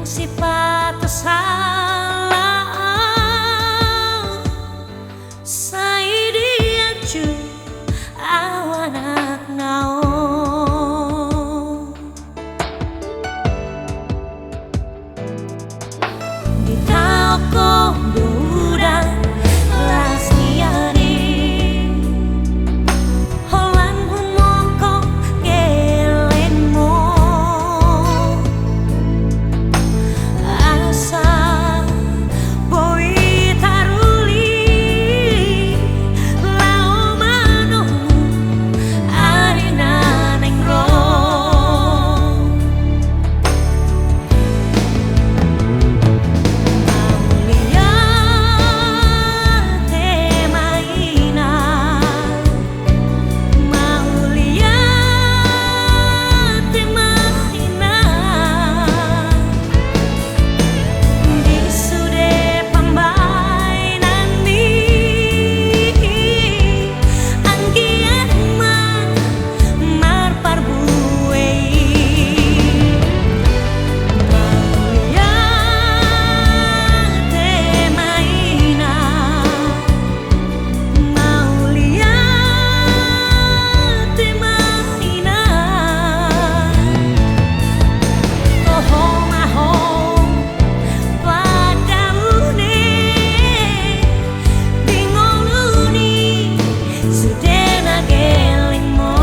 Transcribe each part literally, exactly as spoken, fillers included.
Sipata sala au, sai dianju au anakna on. Ditaokhon do udan las ni ari, holan humongkop gellengmon. Asa boi taruli laho manongmon ari na naeng ro. Mauliate ma inang, mauliate ma inang. Di sude pambahenanmi, anggiat ma marparbue i. Mauliate ma inang, mauliate ma inang. Toho ma ho padaune di ngolu ni sude na gellengmon.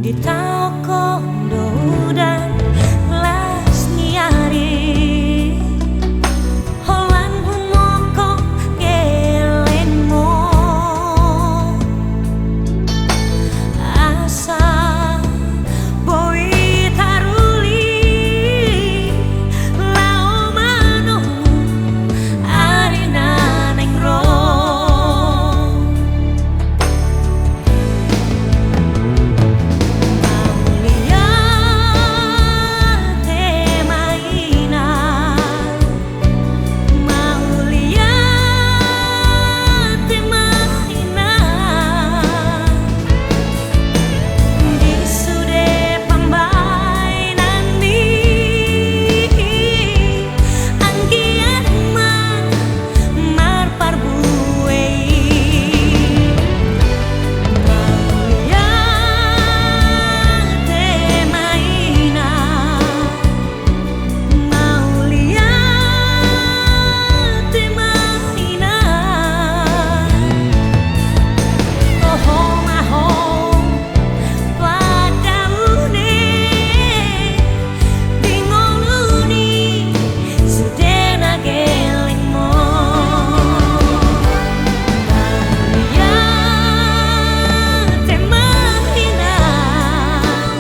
Ditaokhon do udan las ni ari, holan humongkop gellengmon. Asa boi taruli laho manongmon ari na naeng ro. Mauliate ma inang, mauliate ma inang. Di sude pambahenanmi, anggiat ma marparbue i. Mauliate ma inang, mauliate ma inang. Toho ma ho padaune di ngolu ni sude na gellengmon. Mauliate ma inang,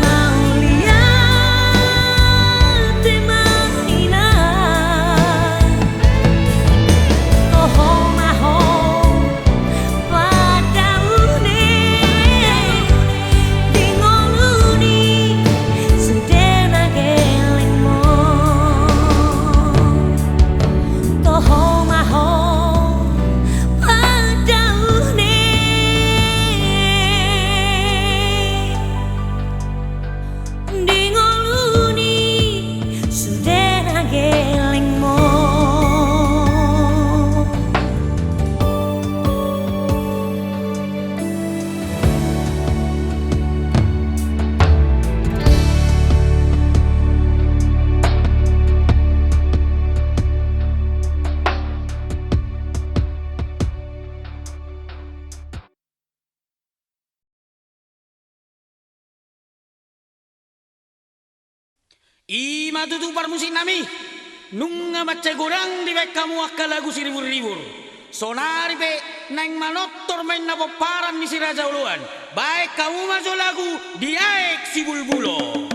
mauliate ma inang. Toho ma ho padaune di ngolu ni sude na gellengmon. Toho ma ho padaune di ngolu ni sude na gellengmon. I ma tutu parmusiknami, nunga mansai godang dibaen hamu angka lagu siriburribur. Sonari pe naeng manortor ma inna pomparan ni Si Raja Oloan. Baen hamu ma jo lagu Di Aek Sibulbulo.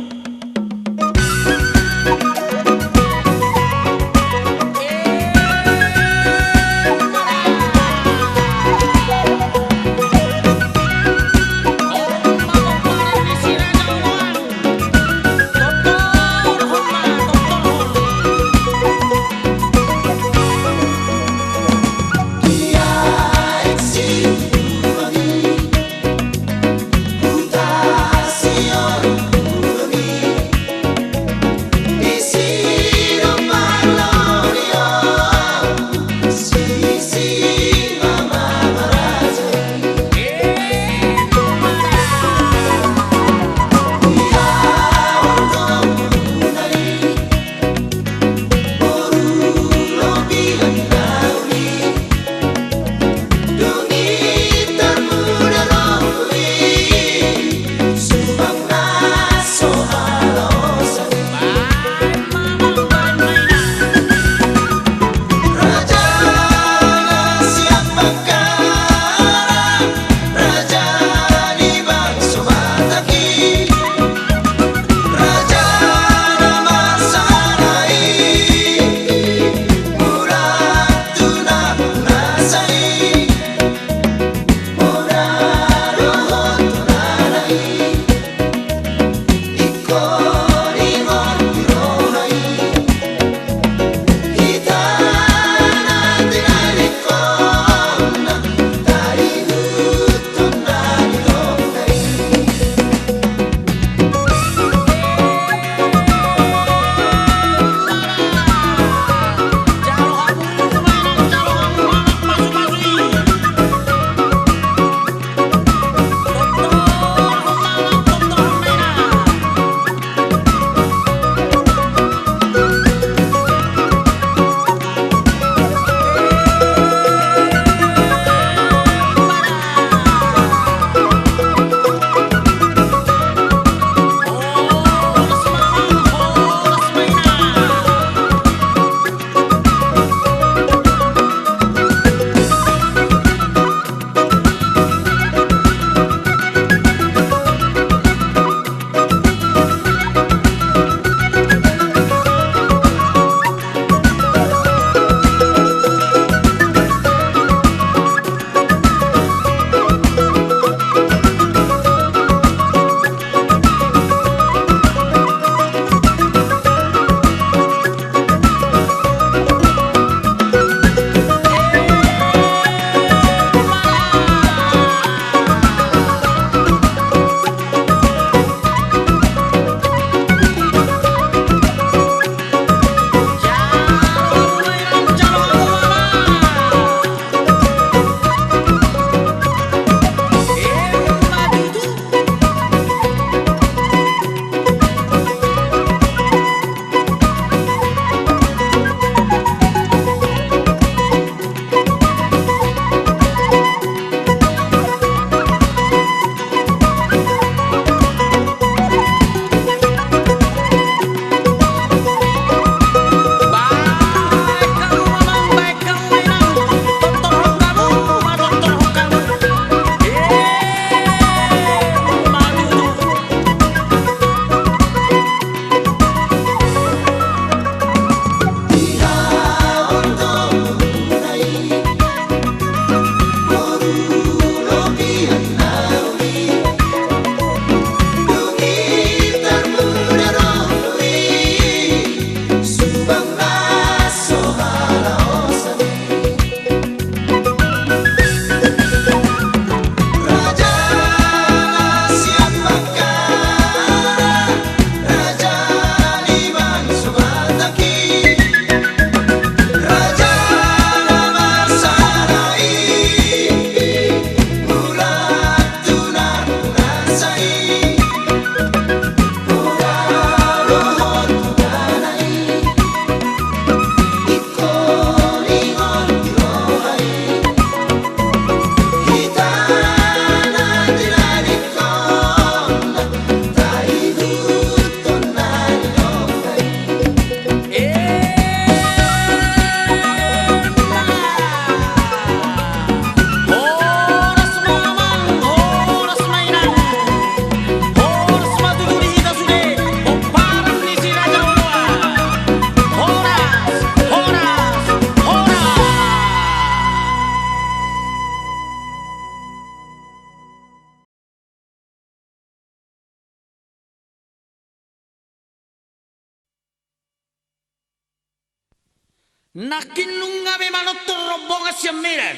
Nangkin nunga be manortor rombongan sian Medan.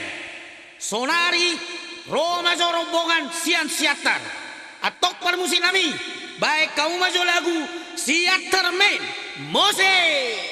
Sonari ro ma jo rombongan sian Siantar. Antong parmusiknami, baen hamu ma jo lagu Siantar Men. Mose!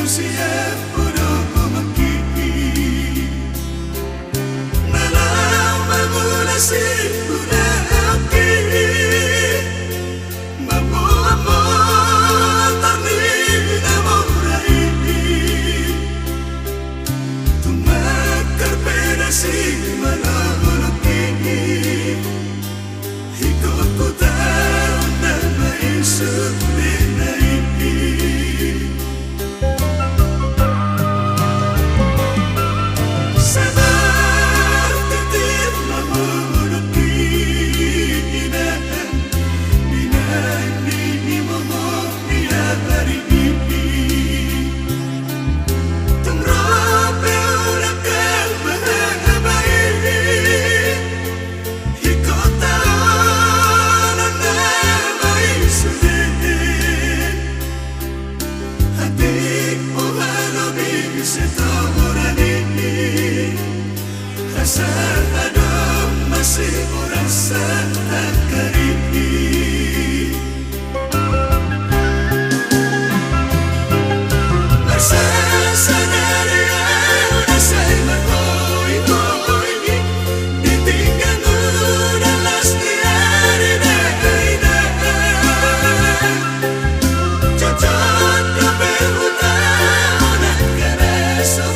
Siap do mangkihi na laho mangula siulaonki. Mamboan motor ni na mura i, tung mangkar pe na simalolongki. Ingkon huta on nama i sude na i. Sabar titir ma mangolongki, inang, inang ni momo ni abari i. Tung ro pe ulak mabaen i. Ingkon taonon nama i sude. Atik, o halobi sitoran i, asa adong masiboras satakkari. Marsasadari au na sai margoigoi, ditinggang udan las ni ari daidai. Cocok dope hutaonon angka na so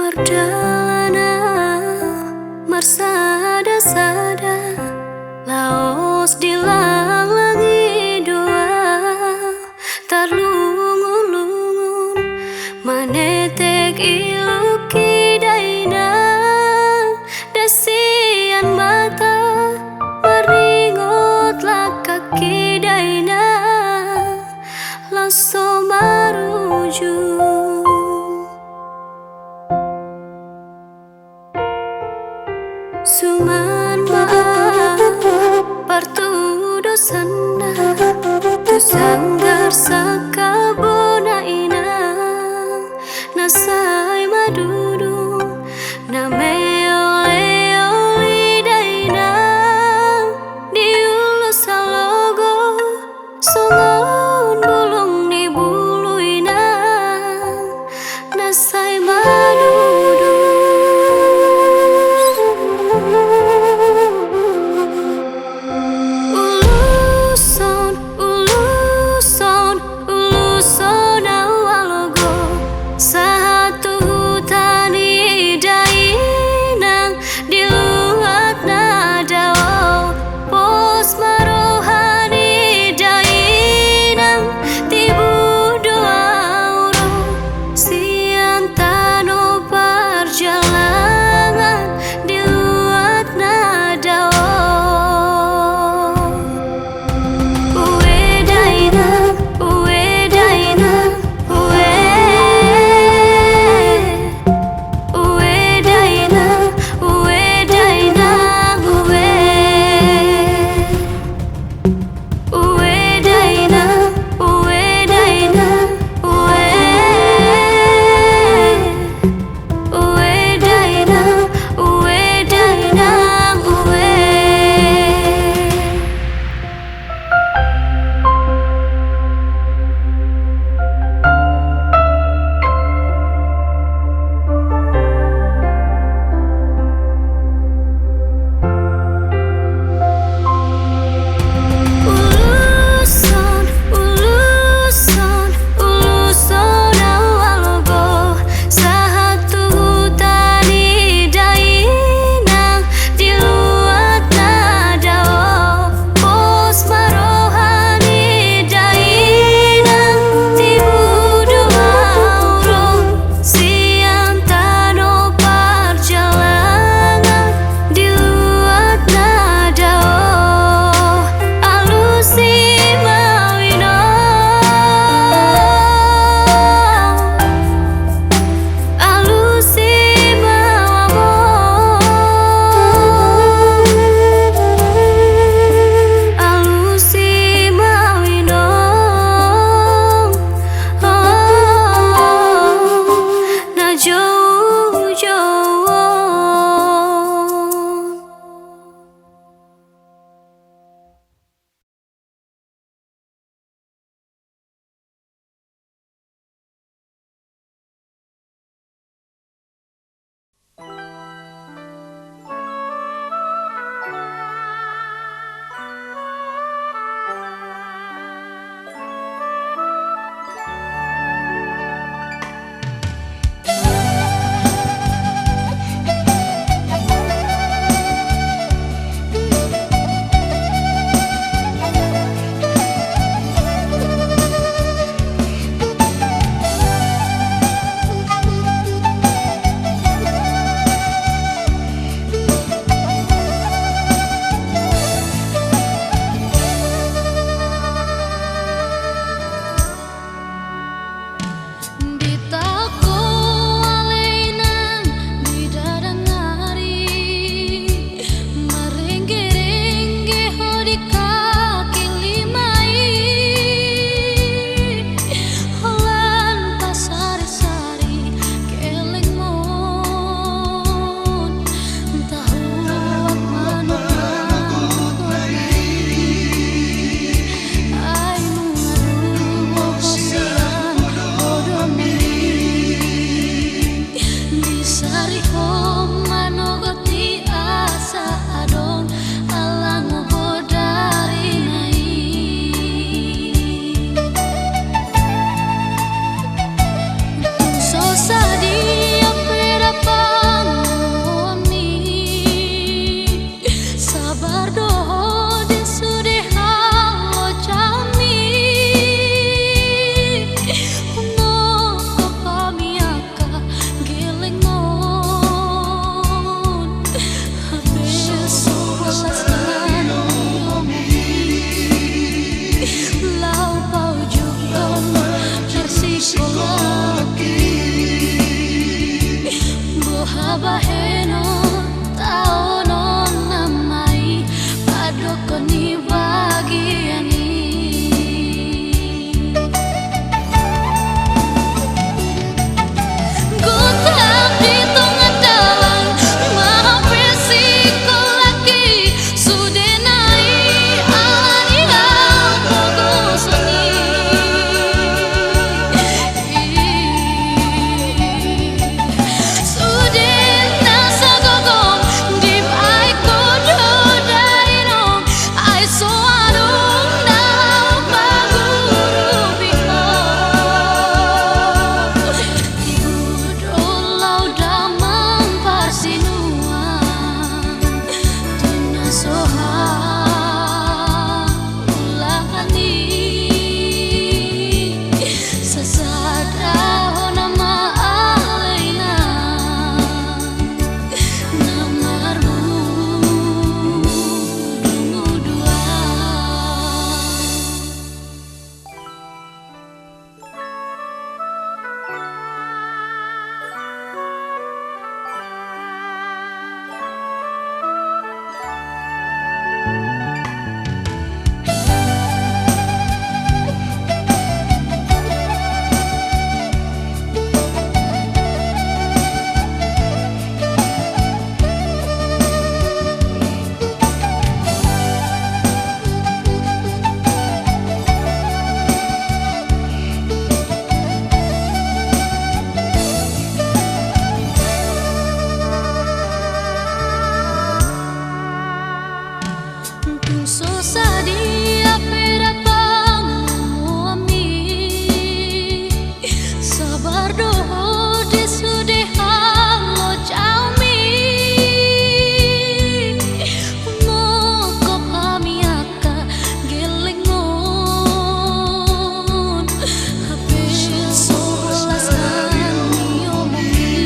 Pardalanan marsada-sada, laos dilanglangi do au, tarlungun-lungun manetek iluk i da inang. Ndang sian mata maringot langkak i da inang, laos so marujung. Suman ma au partudosanna tu sanggar sangkabona inang, na sai madudung na meol-eol i da inang. Di ulos halogo songon bulung ni bulu inang, na sai madudus. Uluson, uluson, uluson. Bahenon taonon nama i, padokkon ni bagian i. Gotap di tonga dalan, maha pe singkola i, sude na i ala ni hapogoson i. Sude na sagogo di baik kodo dainong, ai so adong na mangurupi ho. Ibu do laho damang parsinuan, tu na so haulahan i. Sasada hona ma ale inang, na marmudu-muduan. Tung so sadia pe da pangomoanmi, sabar do ho di sude halojaonmi. Mongkop hami angka gellengon, hape so las hami omongi.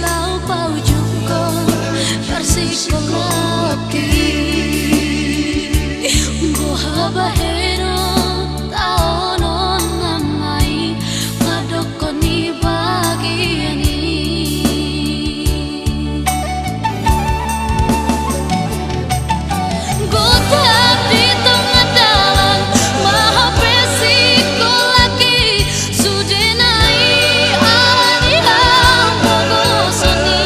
Laho paujunghon parsikolahonki. Boha bahenon taonon nama i, padokkon ni bagian i. Gotap di tonga dalan, maha pe singkola i, sude na i ala ni hapogoson i.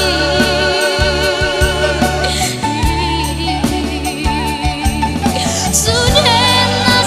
Sude na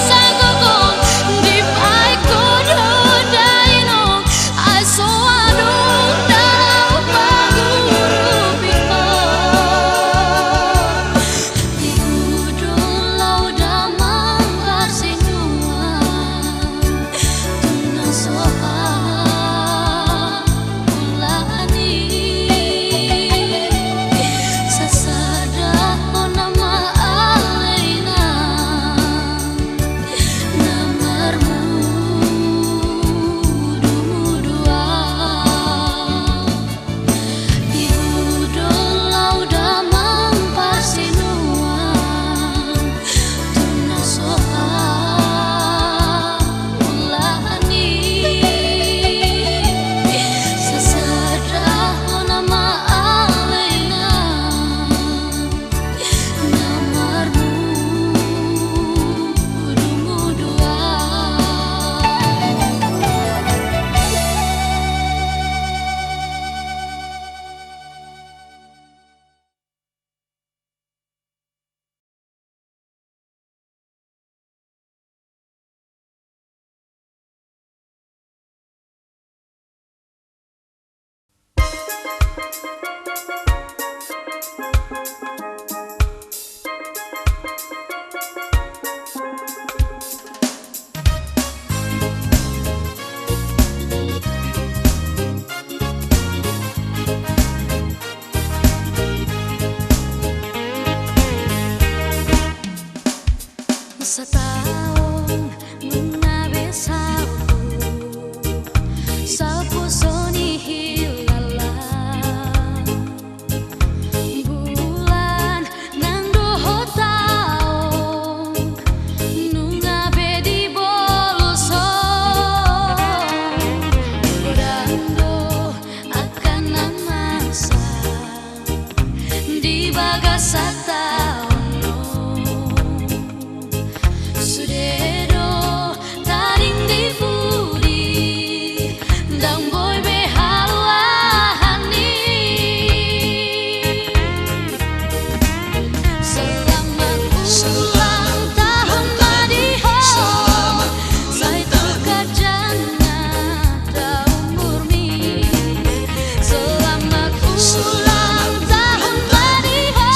Sataon on sude do tading di pudi, ndang boi be haluaon i. Selamat ulang tahun ma di ho, sai tu ganjang na da umurmi. Selamat ulang tahun ma di ho,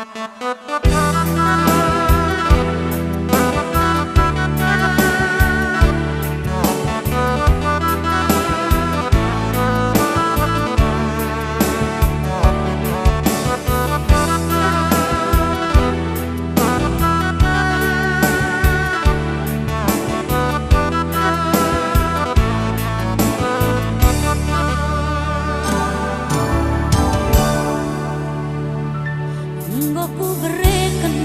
Enggo kubereken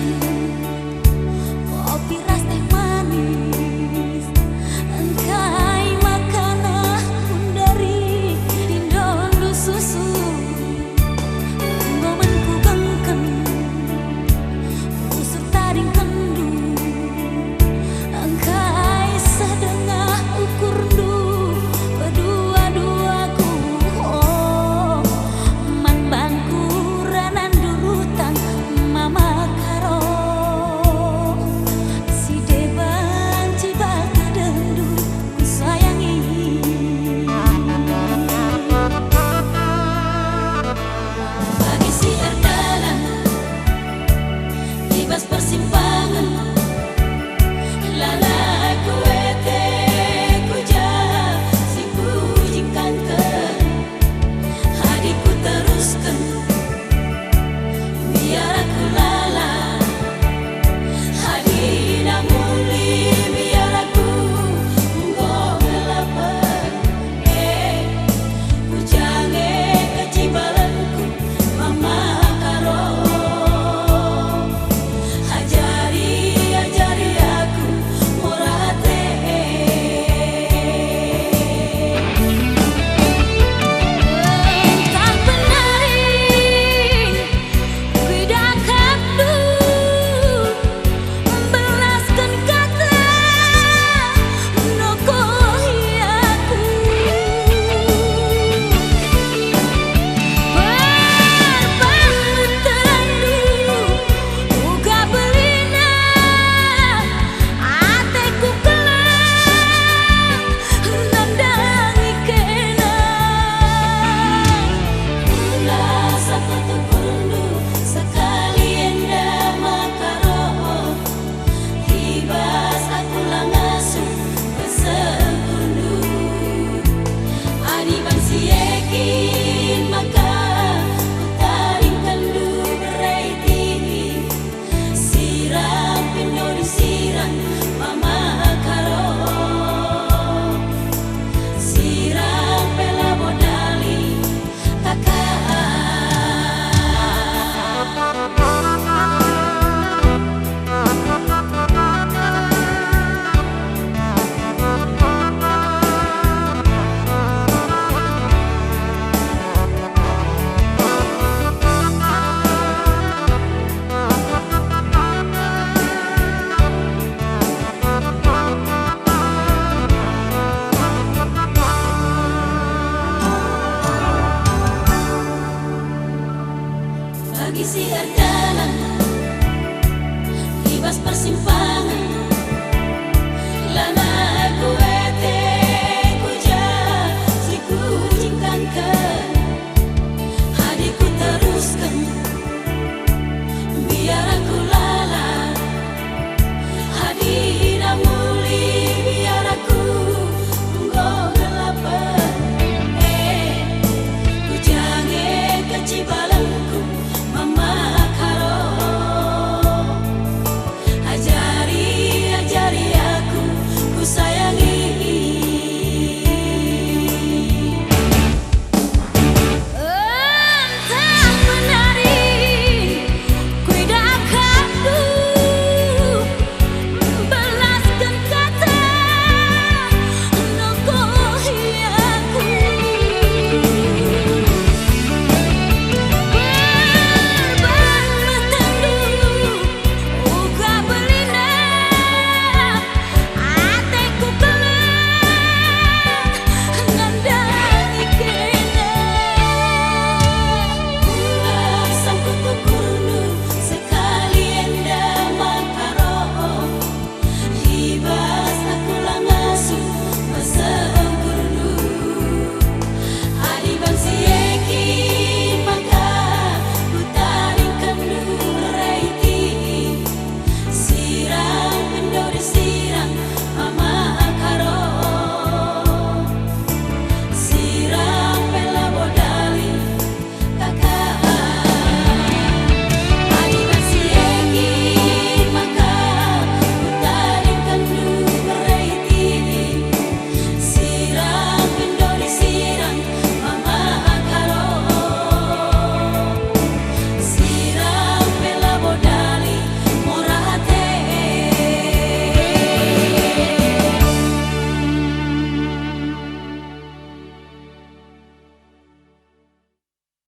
kopi ras teh manis, engkai ma kana hundari, indaon do susu. Enggo manghugangken busur tadingkon do, engkai sadengah ukur do paduaduaku. O, mangbangku ranan durutan mamangkaro, si deban cibal tadang do kusayang i. Bagi si erdalan di bas persimpangan, lalai kuete kuja si kujingkangken. Adi kuterusken biar aku lala, adi na muli biar aku nggo ngelapen. Eh, kujange kacibalanku mamangkaro. Ajari, ajari aku mora ate. Entah benaring kuidakap do, membelaskan kata nokohi aku. Berpangmentaran do uga belina ateku kelang nandangi kena. Mula sapatuhon do sakali enda mangkaro, ibas aku langasu bersengkundu. Adi bang siekin maka kutaringkan do bereti. Sirang pindo di sirang mamangkaro. Sirang pela bodali kakak. Bagi si erdalan ibas persimpangan.